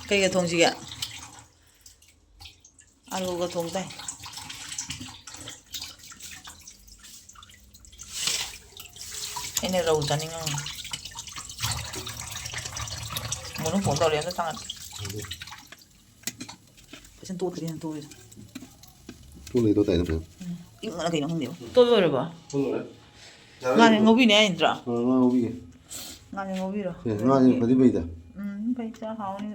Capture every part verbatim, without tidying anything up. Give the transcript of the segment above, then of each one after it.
ꯀꯩꯒ ꯊꯣꯡꯁꯤꯒꯦ? ꯑꯂꯨꯒ ꯊꯣꯡ ꯇꯥꯏ꯫ ꯑꯩꯅ ꯔꯧ ꯆꯥꯅꯤꯡꯉꯝ꯫ ꯃꯣꯅꯨ ꯐꯣꯟ ꯇꯧꯔꯦ, ꯑꯝꯇ ꯊꯥꯡꯒꯠꯀꯦ꯫ ꯐꯖꯅ ꯇꯣꯠꯈ꯭ꯔꯦ, ꯌꯥꯝ ꯇꯣꯠꯂꯦ꯫ ꯇꯣꯠꯂꯦ, ꯇꯣꯠ ꯇꯥꯏꯗ ꯐꯖꯅ꯫ ꯎꯝ꯫ ꯏꯪꯕꯅ ꯀꯩꯅꯣ ꯈꯪꯗꯦꯕ꯫ ꯇꯣꯠ ꯂꯣꯏꯔꯕꯣ? ꯇꯣꯠ ꯂꯣꯏꯔꯦ꯫ ꯉꯥꯁꯦ ꯉꯧꯕꯤꯅꯦ ꯍꯥꯏ ꯅꯠꯇ꯭ꯔꯣ? ꯑ, ꯉꯥ ꯉꯧꯕꯤꯒꯦ꯫ ꯉꯥꯁꯦ ꯉꯧꯕꯤꯔꯣ? ꯑꯦ, ꯉꯥꯁꯦ ꯐꯗꯤ ꯐꯩꯗ꯫ ꯎꯝ, ꯐꯩ, ꯆꯥ ꯍꯥꯎꯅꯤ꯫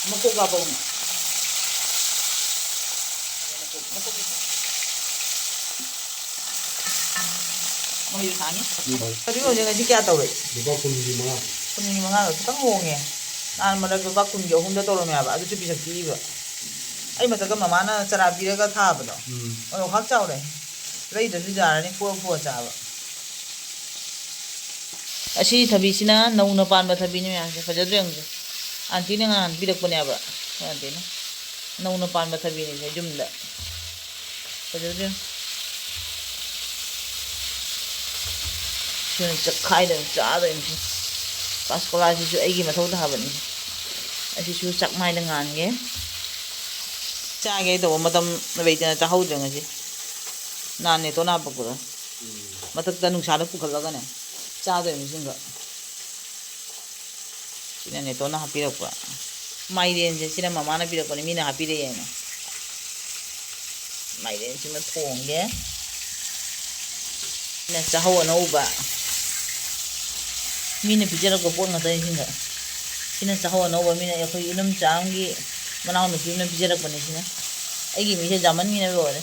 ꯃꯀꯣꯛ ꯍꯥꯞꯄꯛꯎꯅꯦ꯫ ꯃꯀꯣꯛ, ꯃꯀꯣꯛ꯫ ꯃꯣꯏꯁꯨ ꯁꯥꯡꯉꯤ꯫ ꯎꯝ꯫ ꯀꯔꯤ ꯑꯣꯏꯔꯦ ꯉꯁꯤ ꯀꯌꯥ ꯇꯧꯔꯦ? ꯂꯨꯄꯥ ꯀꯨꯟꯒꯤ ꯃꯉꯥ꯫ ꯀꯨꯟꯒꯤ ꯃꯉꯥꯗꯣ ꯈꯤꯇꯪ ꯍꯣꯡꯉꯦ꯫ ꯅꯍꯥꯟ ꯃꯔꯛ ꯂꯨꯄꯥ ꯀꯨꯟꯒꯤ ꯑꯍꯨꯝꯗ ꯇꯧꯔꯝꯃꯦ ꯍꯥꯏꯕ, ꯑꯗꯨꯁꯨ ꯄꯤꯁꯛ ꯄꯤꯛꯏꯕ꯫ ꯑꯩ ꯃꯊꯛꯇ ꯃꯃꯥꯅ ꯆꯔꯥ ꯄꯤꯔꯒ ꯊꯥꯕꯗꯣ꯫ ꯎꯝ꯫ ꯑꯗꯣ ꯈꯥꯛ ꯆꯥꯎꯔꯦ꯫ ꯂꯩꯗ꯭ꯔꯁꯨ ꯌꯥꯔꯅꯤ, ꯄꯣꯛꯑ ꯄꯣꯛꯑ ꯆꯥꯕ꯫ ꯑꯁꯤ ꯊꯕꯤꯁꯤꯅ ꯅꯧꯅ ꯄꯥꯟꯕ ꯊꯕꯤꯅꯤ ꯃꯌꯥꯝꯁꯦ, ꯐꯖꯗ꯭ꯔꯣ ꯌꯦꯡꯉꯨꯁꯦ꯫ ꯑꯟꯇꯤꯅ ꯉꯍꯥꯟ ꯄꯤꯔꯛꯄꯅꯦꯕ, ꯑꯟꯇꯤꯅ꯫ ꯅꯧꯅ ꯄꯥꯟꯕ ꯊꯕꯤꯅꯤꯁꯦ ꯌꯨꯝꯗ꯫ ꯐꯖꯗ꯭ꯔꯣ ꯌꯦꯡꯉꯨ꯫ ꯁꯤꯅ ꯆꯠꯈꯥꯏꯗꯣꯏꯅꯤ, ꯆꯥꯗꯣꯏꯅꯤ꯫ ꯀꯥꯁꯀꯣꯂꯥꯁꯤꯁꯨ ꯑꯩꯒꯤ ꯃꯊꯧ ꯇꯥꯕꯅꯤ꯫ ꯑꯁꯤꯁꯨ ꯆꯥꯛ ꯃꯥꯏꯗ ꯉꯥꯟꯒꯦ꯫ ꯆꯥꯒꯦ ꯇꯧꯕ ꯃꯇꯝ ꯂꯩꯇꯅ ꯆꯥꯍꯧꯗ꯭ꯔꯦ ꯉꯁꯤ꯫ ꯅꯍꯥꯟ ꯅꯦꯇꯣꯅ ꯍꯥꯄꯛꯄꯗꯣ꯫ ꯎꯝ꯫ ꯃꯊꯛꯇ ꯅꯨꯡꯁꯥꯗ ꯄꯨꯈꯠꯂꯒꯅꯦ ꯆꯥꯗꯣꯏꯅꯤ ꯁꯤꯡꯒ꯫ ꯁꯤꯅ ꯅꯦꯇꯣꯅ ꯍꯥꯞꯄꯤꯔꯛꯄ꯫ ꯃꯥꯏꯔꯦꯟꯁꯦ ꯁꯤꯅ ꯃꯃꯥꯅ ꯄꯤꯔꯛꯄꯅꯦ, ꯃꯤꯅ ꯍꯥꯞꯄꯤꯔꯛꯑꯦꯅ꯫ ꯃꯥꯏꯔꯦꯟꯁꯤꯃ ꯊꯣꯡꯒꯦ꯫ ꯁꯤꯅ ꯆꯥꯍꯧ ꯑꯅꯧꯕ꯫ ꯃꯤꯅ ꯄꯤꯖꯔꯛꯄ ꯄꯣꯠ ꯉꯥꯛꯇꯅꯤ ꯁꯤꯡꯒ꯫ ꯁꯤꯅ ꯆꯥꯍꯧ ꯑꯅꯧꯕ, ꯃꯤꯅ, ꯑꯩꯈꯣꯏ ꯏꯅꯝꯆꯥ ꯑꯃꯒꯤ ꯃꯅꯥꯎꯅꯨꯄꯤ ꯑꯃꯅ ꯄꯤꯖꯔꯛꯄꯅꯦ ꯁꯤꯅ꯫ ꯑꯩꯒꯤ ꯃꯤꯁꯦ ꯌꯥꯝꯃꯟꯒꯤꯅ ꯂꯣꯏꯔꯦ꯫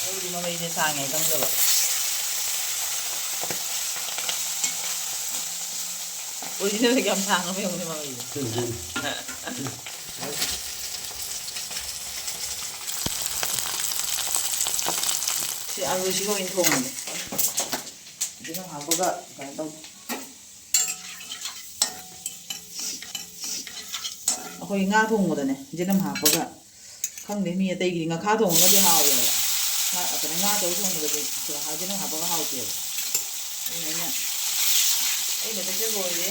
ꯃꯔꯣꯏꯗꯤ ꯃꯃꯩꯁꯦ ꯁꯥꯡꯉꯦ ꯈꯪꯗꯕ꯫ ꯑꯣꯔꯤꯖꯤꯅꯦꯜꯗꯒꯤ ꯌꯥꯝ ꯁꯥꯡꯉꯕ ꯌꯦꯡꯉꯨꯅꯦ ꯃꯃꯩꯁꯦ꯫ ꯁꯤ ꯑꯂꯨꯁꯤꯒ ꯑꯣꯏꯅ ꯊꯣꯡꯉꯒꯦ꯫ ꯌꯦꯔꯨꯝ ꯍꯥꯞꯄꯒ ꯀꯩꯅꯣ ꯇꯧ꯫ ꯑꯩꯈꯣꯏ ꯉꯥ ꯊꯣꯡꯕꯗꯅꯦ, ꯌꯦꯔꯨꯝ ꯍꯥꯞꯄꯒ, ꯈꯪꯗꯦ, ꯃꯤ ꯑꯇꯩꯒꯤꯗꯤ ꯉꯥꯈꯥ ꯊꯣꯡꯉꯒꯗꯤ ꯍꯥꯎꯋꯦꯕ꯫ ꯉꯥ, ꯀꯩꯅꯣ, ꯉꯥ ꯑꯆꯧꯕ ꯊꯣꯡꯕꯗꯗꯤ ꯁꯤꯗ ꯍꯥꯞ-, ꯌꯦꯔꯨꯝ ꯍꯥꯞꯄꯒ ꯍꯥꯎꯇꯦꯕ꯫ ꯑꯗꯨꯅ ꯑꯩꯅ, ꯑꯩꯅ ꯇꯩꯁꯦ ꯂꯣꯏꯔꯦ꯫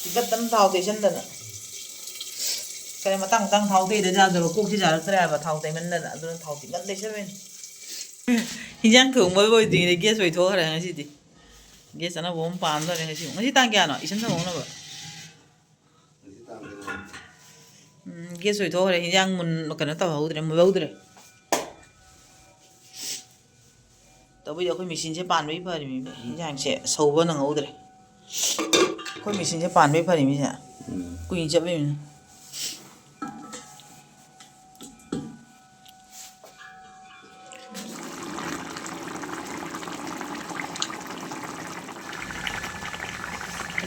ꯇꯤꯡꯀꯠꯇꯅ ꯊꯥꯎ ꯇꯩꯁꯟꯗꯅ꯫ ꯀꯔꯤ ꯃꯇꯥꯡ ꯃꯇꯥꯡ ꯊꯥꯎ ꯇꯩꯗ ꯌꯥꯗꯕ ꯀꯣꯛꯁꯤ ꯌꯥꯔꯛꯇ꯭ꯔꯦ ꯍꯥꯏꯕ, ꯊꯥꯎ ꯇꯩꯃꯟꯗꯅ꯫ ꯑꯗꯨꯅ ꯊꯥꯎ ꯇꯤꯡꯀꯠ ꯇꯩꯁꯜꯂꯦ꯫ ꯍꯤꯟꯖꯥꯡ ꯊꯣꯡꯕ ꯂꯣꯏꯗ꯭ꯔꯤꯉꯩꯗ ꯒ꯭ꯌꯥꯁ ꯑꯣꯏꯊꯣꯛꯈ꯭ꯔꯦ ꯉꯁꯤꯗꯤ꯫ ꯒ꯭ꯌꯥꯁ ꯑꯅꯧꯕ ꯑꯃ ꯄꯥꯟꯗꯣꯔꯦ ꯉꯁꯤ꯫ ꯉꯁꯤ ꯇꯥꯡ ꯀꯌꯥꯅꯣ? ꯏꯁꯝ ꯁꯝꯍꯧꯅꯕ꯫ ꯎꯝ, ꯒ꯭ꯌꯥꯁ ꯑꯣꯏꯊꯣꯛꯈ꯭ꯔꯦ꯫ ꯍꯤꯟꯖꯥꯡ ꯃꯨꯟ-, ꯀꯩꯅꯣ ꯇꯧꯍꯧꯗ꯭ꯔꯦ, ꯃꯨꯜꯍꯧꯗ꯭ꯔꯦ꯫ ꯇꯧꯕꯨꯗꯤ ꯑꯩꯈꯣꯏ ꯃꯦꯆꯤꯟꯁꯦ ꯄꯥꯟꯕꯒꯤ ꯐꯔꯤꯃꯤ, ꯍꯤꯟꯖꯥꯡꯁꯦ ꯁꯧꯕ ꯅꯪꯍꯧꯗ꯭ꯔꯦ꯫ ꯑꯩꯈꯣꯏ ꯃꯦꯆꯤꯟꯁꯦ ꯄꯥꯟꯕꯒꯤ ꯐꯔꯤꯃꯤꯁꯦ꯫ ꯎꯝ꯫ ꯀꯨꯏꯅ ꯆꯠꯂꯤꯃꯤꯅ꯫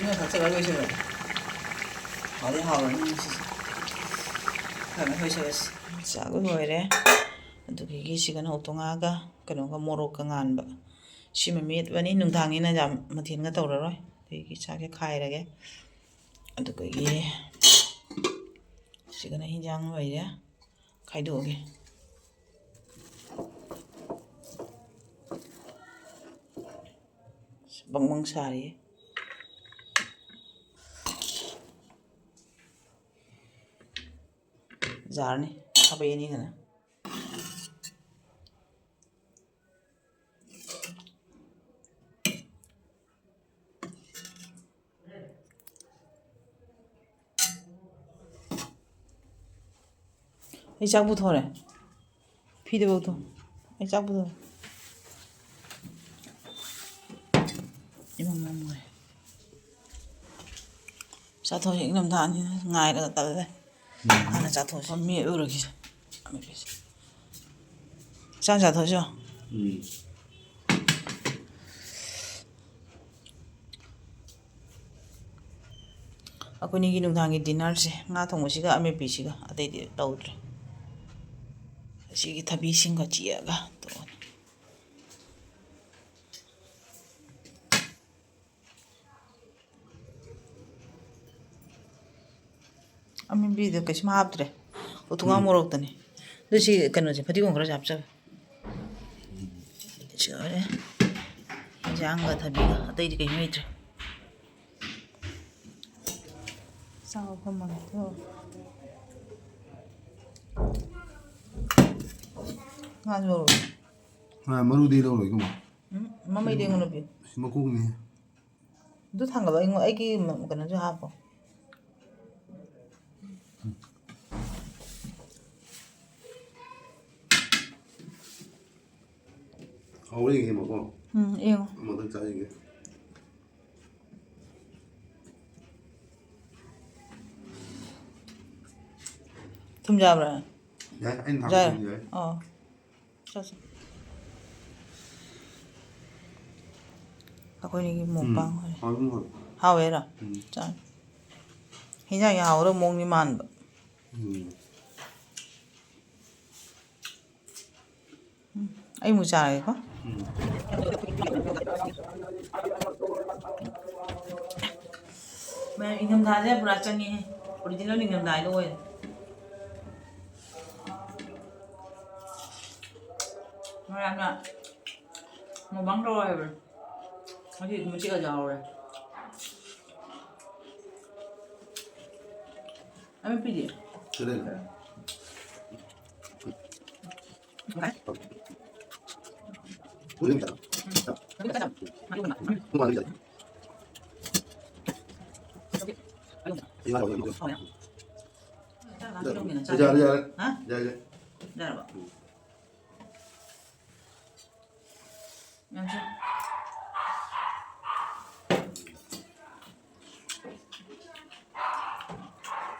ꯏꯃꯥ ꯊꯛꯆꯜꯂ ꯂꯣꯏꯁꯤꯜꯂꯒꯦ꯫ ꯍꯥꯎꯗꯤ ꯍꯥꯎꯔꯅꯤ ꯉꯁꯤꯁꯦ꯫ ꯐꯔꯦ, ꯂꯣꯏꯁꯤꯜꯂꯁꯤ꯫ ꯆꯥꯛ ꯂꯣꯏꯔꯦ꯫ ꯑꯗꯨꯗꯒꯤ ꯁꯤꯒꯅ ꯎꯇꯣꯡꯉꯥꯒ ꯀꯩꯅꯣꯒ ꯃꯣꯔꯣꯛꯀ ꯉꯥꯟꯕ꯫ ꯁꯤꯃ ꯃꯦꯠꯂꯅꯤ꯫ ꯅꯨꯡꯗꯥꯡꯅꯤꯅ ꯌꯥꯝ ꯃꯊꯦꯜꯒ ꯇꯧꯔꯔꯣꯏ꯫ ꯑꯗꯒꯤ ꯆꯥꯛꯁꯦ ꯈꯥꯏꯔꯒꯦ꯫ ꯑꯗꯨꯗꯒꯤ ꯁꯤꯒꯅ ꯍꯤꯟꯖꯥꯡ ꯑꯣꯏꯔꯦ꯫ ꯈꯥꯏꯗꯣꯛꯑꯒꯦ꯫ ꯕꯪ ꯕꯪ ꯁꯥꯔꯤꯌꯦ꯫ ꯖꯥꯔꯅꯤ꯫ ꯈꯥꯕꯩ ꯑꯅꯤꯒꯅ꯫ ꯑꯩ ꯆꯥꯛ ꯄꯨꯊꯣꯔꯦ꯫ ꯐꯤꯗꯨ ꯐꯧꯗꯣ꯫ ꯑꯩ ꯆꯥꯛ ꯄꯨꯊꯣꯔꯦ꯫ ꯏꯃꯝ ꯃꯝꯈ꯭ꯔꯦ꯫ ꯆꯥꯊꯣꯛꯑꯁꯤ, ꯏꯪꯊꯝꯊꯥꯅꯤꯅ ꯉꯥꯏꯔꯒ ꯇꯜꯂꯦ꯫ ꯎꯝ꯫ ꯍꯥꯟꯅ ꯆꯥꯊꯣꯛꯑꯁꯤ꯫ ꯃꯦꯠꯂꯨꯔꯒꯦ꯫ ꯆꯥꯛ ꯆꯥꯊꯣꯛꯑꯁꯤꯔꯣ? ꯎꯝ꯫ ꯑꯩꯈꯣꯏꯅꯤꯒꯤ ꯅꯨꯡꯗꯥꯡꯒꯤ dinnerꯁꯦ ꯉꯥ ꯊꯣꯡꯕꯁꯤꯒ ꯑꯃꯦꯠꯄꯤꯁꯤꯒ, ꯑꯇꯩꯗꯤ ꯇꯧꯗ꯭ꯔꯦ꯫ ꯑꯁꯤꯒꯤ ꯊꯕꯤꯁꯤꯡꯒ ꯆꯤꯛꯑꯒ ꯇꯣꯛꯑꯅꯤ꯫ ꯑꯃꯦꯠꯄꯤꯗ ꯀꯩꯁꯨꯝ ꯍꯥꯞꯇ꯭ꯔꯦ꯫ ꯎꯊꯨꯉꯥ ꯎꯝ꯫ ꯃꯣꯔꯣꯛꯇꯅꯤ꯫ ꯑꯗꯨ ꯁꯤ ꯀꯩꯅꯣꯁꯦ, ꯐꯗꯤꯒꯣꯝ ꯈꯔꯁꯦ ꯍꯥꯞꯆꯒꯦ꯫ ꯁꯤ ꯂꯣꯏꯔꯦ꯫ ꯏꯟꯖꯥꯡꯒ ꯊꯕꯤꯒ, ꯑꯇꯩꯗꯤ ꯀꯩꯁꯨ ꯂꯩꯇ꯭ꯔꯦ꯫ ꯆꯥꯕ ꯐꯝꯃꯒꯦ꯫ ꯉꯥꯁꯨ ꯂꯧꯔꯣ꯫ ꯉꯥ ꯃꯔꯨꯗꯤ ꯂꯧꯔꯣꯏ, ꯏꯕꯨꯡꯉꯣ꯫ ꯎꯝ, ꯃꯃꯩ ꯂꯦꯡꯉꯨ, ꯅꯨꯄꯤ꯫ ꯁꯤ ꯃꯀꯣꯛꯅꯤ꯫ ꯑꯗꯨ ꯊꯥꯡꯒꯠꯂꯣ, ꯑꯩꯉꯣꯟ-, ꯑꯩꯒꯤ ꯃ-, ꯀꯩꯅꯣꯁꯨ ꯍꯥꯞꯄꯣ꯫ ꯍꯥꯎꯕ꯭ꯔꯥ ꯌꯦꯡꯒꯦ, ꯃꯀꯣꯛ꯫ ꯎꯝ, ꯌꯦꯡꯉꯣ꯫ ꯑꯃꯈꯛ ꯆꯥ ꯌꯦꯡꯒꯦ꯫ ꯊꯨꯝ ꯌꯥꯕ꯭ꯔꯥ? ꯌꯥꯏ, ꯑꯩꯅ ꯊꯥꯛꯄ ꯌꯥꯏ꯫ ꯊꯨꯝ ꯌꯥꯏ꯫ ꯑꯣ꯫ ꯆꯥꯁꯤ꯫ ꯑꯩꯈꯣꯏꯅꯤꯒꯤ ꯎꯝ꯫ ꯃꯨꯛꯕꯥꯡ ꯑꯣꯏꯔꯦ꯫ ꯍꯥꯎꯕꯅꯤ, ꯍꯥꯎꯕꯅꯤ꯫ ꯍꯥꯎꯋꯦꯔꯥ? ꯎꯝ꯫ ꯆꯥ-, ꯍꯤꯟꯖꯥꯡ ꯌꯥꯝ ꯍꯥꯎꯒꯗꯕ ꯃꯑꯣꯡꯗꯤ ꯃꯥꯟꯕ꯫ ꯎꯝ꯫ ꯎꯝ, ꯑꯩ ꯑꯃꯨꯛ ꯆꯥꯔꯒꯦꯀꯣ꯫ ꯎꯝ꯫ ꯃꯌꯥꯝ, ꯏꯪꯊꯝꯊꯥꯁꯦ ꯄꯨꯔꯥ ꯆꯪꯉꯦꯍꯦ꯫ Original ꯏꯪꯊꯝꯊꯥ ꯍꯥꯏꯗꯣ ꯑꯣꯏꯔꯦ꯫ ꯃꯌꯥꯝꯅ ꯃꯨꯛꯕꯥꯡ ꯇꯧꯔꯣ ꯍꯥꯏꯕꯅꯦ꯫ ꯉꯁꯤꯗꯤ ꯃꯆꯦꯠ ꯈꯛ ꯆꯥꯍꯧꯔꯦ꯫ ꯑꯃꯦꯠꯄꯤꯗꯤ? ꯁꯤꯗ ꯂꯩ꯫ ꯌꯥꯔꯦ, ꯌꯥꯔꯦ꯫ ꯍꯥ? ꯌꯥꯔꯦ, ꯌꯥꯔꯦ꯫ ꯌꯥꯔꯕꯣ? ꯎꯝ꯫ ꯌꯥꯝ ꯁꯥꯏ꯫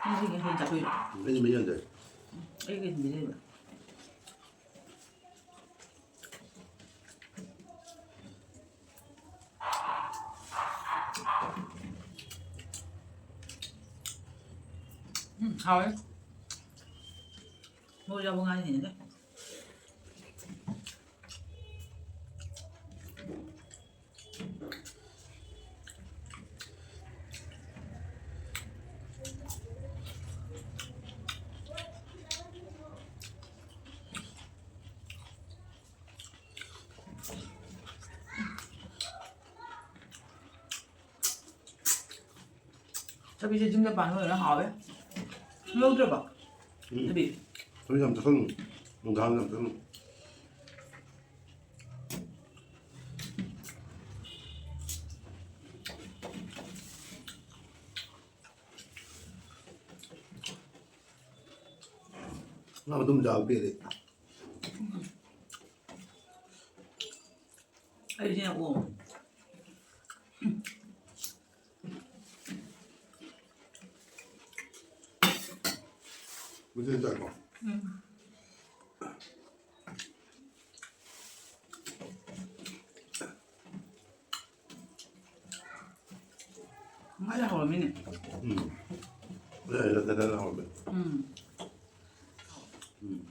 ꯅꯪ ꯁꯤꯒꯤ ꯍꯩ ꯆꯥꯊꯣꯛꯏꯔꯣ? ꯑꯩꯗꯤ ꯃꯍꯤ ꯌꯥꯝ ꯆꯥꯏ꯫ ꯑꯩꯒꯤ ꯍꯩ ꯂꯩꯕ꯫ ꯍꯥꯎꯋꯦ꯫ ꯃꯣꯔꯣꯛ ꯌꯥꯎꯕ ꯉꯥꯔꯤꯅꯤꯅꯦ꯫ ꯊꯕꯤꯁꯦ ꯌꯨꯝꯗ ꯄꯥꯟꯕ ꯑꯣꯏꯔ ꯍꯥꯎꯋꯦ꯫ ꯂꯧꯗ꯭ꯔꯕ? ꯎꯝ꯫ ꯊꯕꯤ꯫ ꯊꯕꯤ ꯌꯥꯝ ꯆꯥꯁꯜꯂꯨ꯫ ꯅꯨꯡꯗꯥꯡ ꯌꯥꯝ ꯆꯥꯁꯜꯂꯨ꯫ ꯉꯥ ꯑꯗꯨꯝ ꯆꯥꯕ ꯄꯦꯜꯂꯦ꯫ ꯑꯩꯁꯤꯅ ꯑꯣ꯫ ꯃꯊꯦꯜ ꯆꯥꯏꯀꯣ? ꯎꯝ꯫ ꯉꯥ ꯌꯥꯝ ꯍꯥꯎꯔꯝꯃꯤꯅꯦ꯫ ꯎꯝ꯫ ꯂꯩꯔ ꯂꯩꯔ ꯍꯥꯎꯔꯝꯃꯦ꯫ ꯎꯝ꯫ ꯎꯝ꯫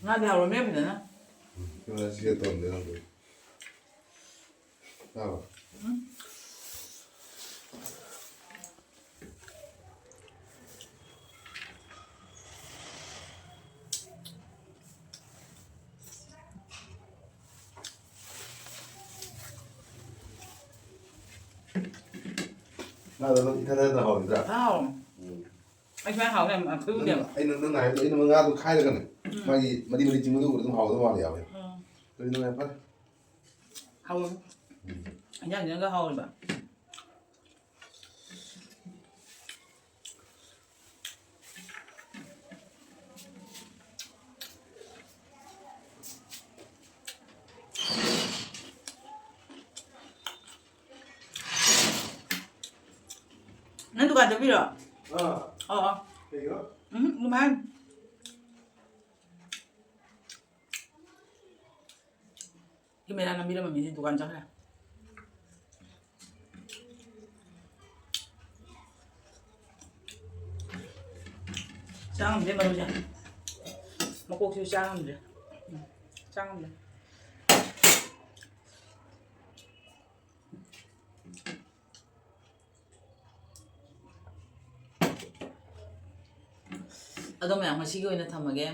ꯉꯥꯗꯤ ꯍꯥꯎꯔꯝꯃꯦ ꯐꯖꯅ꯫ ꯎꯝ, ꯉꯥꯁꯤꯒ ꯇꯧꯔꯝꯗꯣꯏ ꯅꯪꯗꯣ꯫ ꯇꯥꯕ꯭ꯔꯣ? ꯎꯝ꯫ ꯉꯥꯗꯣ ꯅꯪ ꯏꯊꯥ ꯊꯥꯖꯗꯅ ꯍꯥꯎꯔꯤꯗ꯭ꯔꯥ? ꯍꯥꯎ꯫ ꯎꯝ꯫ ꯑꯩ ꯁꯨꯃꯥꯏꯅ ꯍꯥꯎꯕ ꯌꯥꯝ, ꯌꯥꯝ ꯈꯣꯏꯕꯨꯗꯤ ꯌꯥꯝ ꯅꯪ, ꯑꯩꯅ, ꯅꯪꯅ ꯍꯥꯏꯕꯗꯣ ꯑꯩꯅ ꯉꯥꯗꯣ ꯈꯥꯏꯔꯒꯅꯦ, ꯎꯝ꯫ ꯃꯥꯒꯤ ꯃꯔꯤ ꯃꯔꯤ ꯆꯤꯡꯕꯗꯣ ꯎꯕꯗ ꯑꯗꯨꯝ ꯍꯥꯎꯗꯧ ꯃꯥꯜꯂꯦ ꯌꯥꯎꯋꯦ꯫ ꯎꯝ꯫ ꯑꯗꯨꯗꯤ ꯅꯪ ꯌꯥꯝ ꯐꯔꯦ꯫ ꯍꯥꯎꯋꯦ꯫ ꯎꯝ꯫ ꯏꯟꯖꯥꯡꯁꯤꯅꯒ ꯍꯥꯎꯋꯦꯕ꯫ ꯅꯪ ꯗꯨꯀꯥꯟ ꯆꯠꯄꯤꯔꯣ? ꯑꯥ꯫ ꯑꯣ, ꯑꯣ꯫ ꯀꯩꯒꯤꯅꯣ? ꯎꯝ, ꯑꯗꯨꯃꯥꯏꯅ꯫ ꯀꯦꯃꯦꯔꯥ ꯅꯝꯕꯤꯔꯝꯕ ꯃꯤꯁꯦ ꯗꯨꯀꯥꯟ ꯆꯠꯈ꯭ꯔꯦ꯫ ꯆꯥ ꯉꯝꯗꯦ ꯃꯔꯨꯁꯦ꯫ ꯃꯀꯣꯛꯁꯤꯁꯨ ꯆꯥ ꯉꯝꯗ꯭ꯔꯦ꯫ ꯎꯝ, ꯆꯥ ꯉꯝꯗ꯭ꯔꯦ꯫ ꯑꯗꯣ ꯃꯌꯥꯝ, ꯉꯁꯤꯒꯤ ꯑꯣꯏꯅ ꯊꯝꯃꯒꯦ꯫